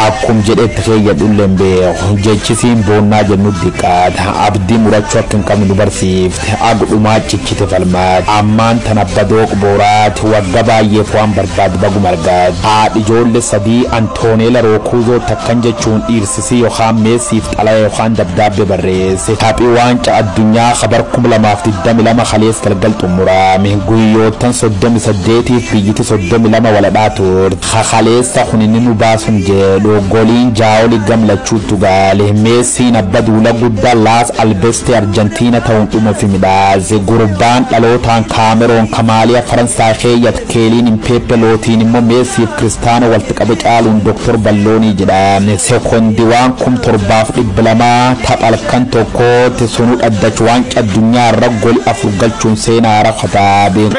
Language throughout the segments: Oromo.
Akkum jedhetti keeyyadhulleen beeku jechisiin boonnaa jennu diqqaata abdii murachuu akka hin qabne nu barsiifte agudhumaa cichite falmaati ammaan tan abba dooq booraati wagga baay'eef waan barbaadu baguma argaati haadhi ijoollee sadii Antooneela Rookuuzoo takkan jechuun dhiirsisii yookaan meessiif xalaya yookaan dabdaabbe barreesse taphii waancaa addunyaa kabar 2022 kalees galgal xumurame guyyoottan 38tiif biyyiti 32 waladhaa turte kaleessa kun inni nu baasun jedhu goliin jaawoli gamlachuutu gaale meessiin abba duula guddaa laas albeste Arjentiina ta'uun dhuma fi midhaase gurbaan dhalootaan Kaameroon Kamaaliyaa Faransaay keeyyat Keeliin Impeeppe lootiin immoo meessiif Kiristaanoo walitti qabe caaluun Dooktor Balloonii jedhame sekondi waan 7200 tapha halkan tokkootti sunuu dhaddachu waancaa addunyaa irra goli 4 galchuun seenaa rakataabe. 3-3.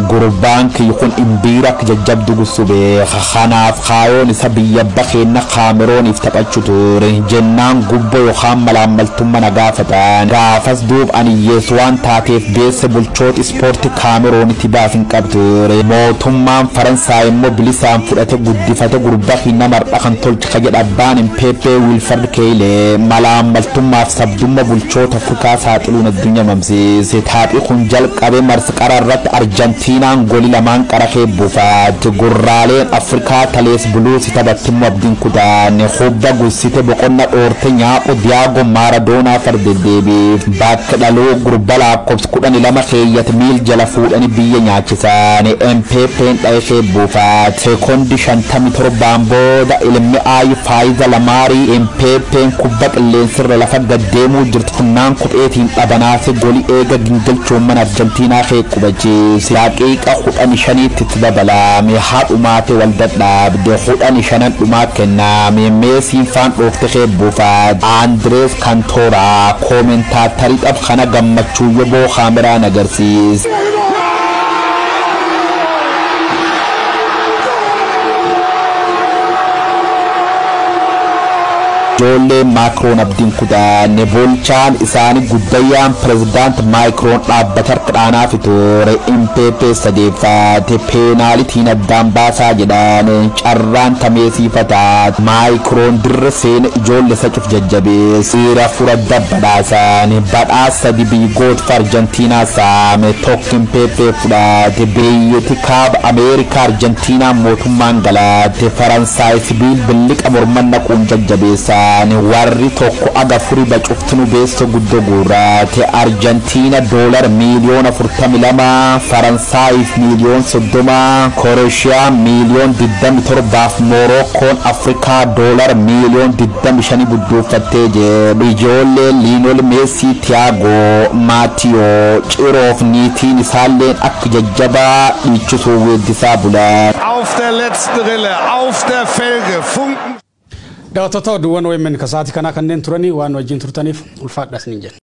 Gurbaan kiyya kun imbiira akka jajjabdu gussu beeka kanaaf kaayoon isa biyya bakeenna Kaamerooniif taphachuu ture jennaan gubboo yookaan malaammaltummaa na gaafatan gaafas duub ani hiyyeessu waan taateef beessa bulchoota ispoortii Kaameroonitti baaf hin qabdu ture mootummaan Faransaay immoo bilisaan fudhate guddifate gurbaa kiyya mardha kan tolche ka jedha abbaan Impeeppee Wiilfard Keeyilee malaammaltummaaf sabdummaa bulchoota Afrikaa saaxiluun addunyaa mamsiise taphii kun jalqabe marsi qara irratti Arjantiinaan goli lamaan qara kee buufatte gurraaleen Afrikaa talees buluusi taphattimmoo abdiin kutaanne hubba gussite boqonna dhoorte nyaaphu Diyaago Maaradoonaa fardeddeebiif bakka dhaloo gurba lakkoofsa 12 keeyyate miil jala fuudhani biyya nyaachisan Empeeppeen dha'e kee buufatte sekondi 57 booda ilmi aayi Faayiza Lamaarii Empeeppeen kubba qilleensirra lafa gaddeemuu jirtu funnaan kopheetiin dhabanaase goli eega gingilchuun mana Arjantiinaa kee qubachiise daqiiqa 15tti itti dabalame haadhumaate wal dadhaabde 15 dhumaa kenname meesiin faan dhoofte kee buufaate Andrees Kantoraa koomentaatarii xaph kana gammachuu yoboo kaameraan agarsiise. Ijoolleen Maakroon abdiin kutaanne bulchaan isaanii guddayyaan pirezidaant Maakroon dhaabbata harka dhaanaa fi ture Impeeppee sadeeffaate peenaalitiin addaan baasaa jedhaan carraan tameesiifataa Maakroon dirra seena ijoollee isa cuf jajjabeesse dhiira fura badhaasaan badhaasa sadi biyyoota Arjantiinaa saame tokko Impeeppee fudhate biyyatti kaaba Ameerikaa Arjantiinaa mootummaan galaate Faransaay sibiil billiqa morman naquun jajjabeessa warri tokko aga furii bacuftinu beessa guddoo guurraate Arjantiina doolar miiliyoona 42 Faransaayif miiliyoon 30 Koreeshiyaa miiliyoon 27 Moorokkoon Afrikaa doolar miiliyoon 25 budduufattee jedhu ijoollee Liinol Meesii Tiyaagoo Maatiyoo Ciroof niitiin isaalleen akka jajjabaa dhiichisuu weeddisaa bulan. Auf der letzten Rille, auf der Felge, Funken. Daawwattoota oduuwwan OMN kasaatii kanaa kanneen turanii waan wajjin turtaniif ulfaadhaas ni jenna.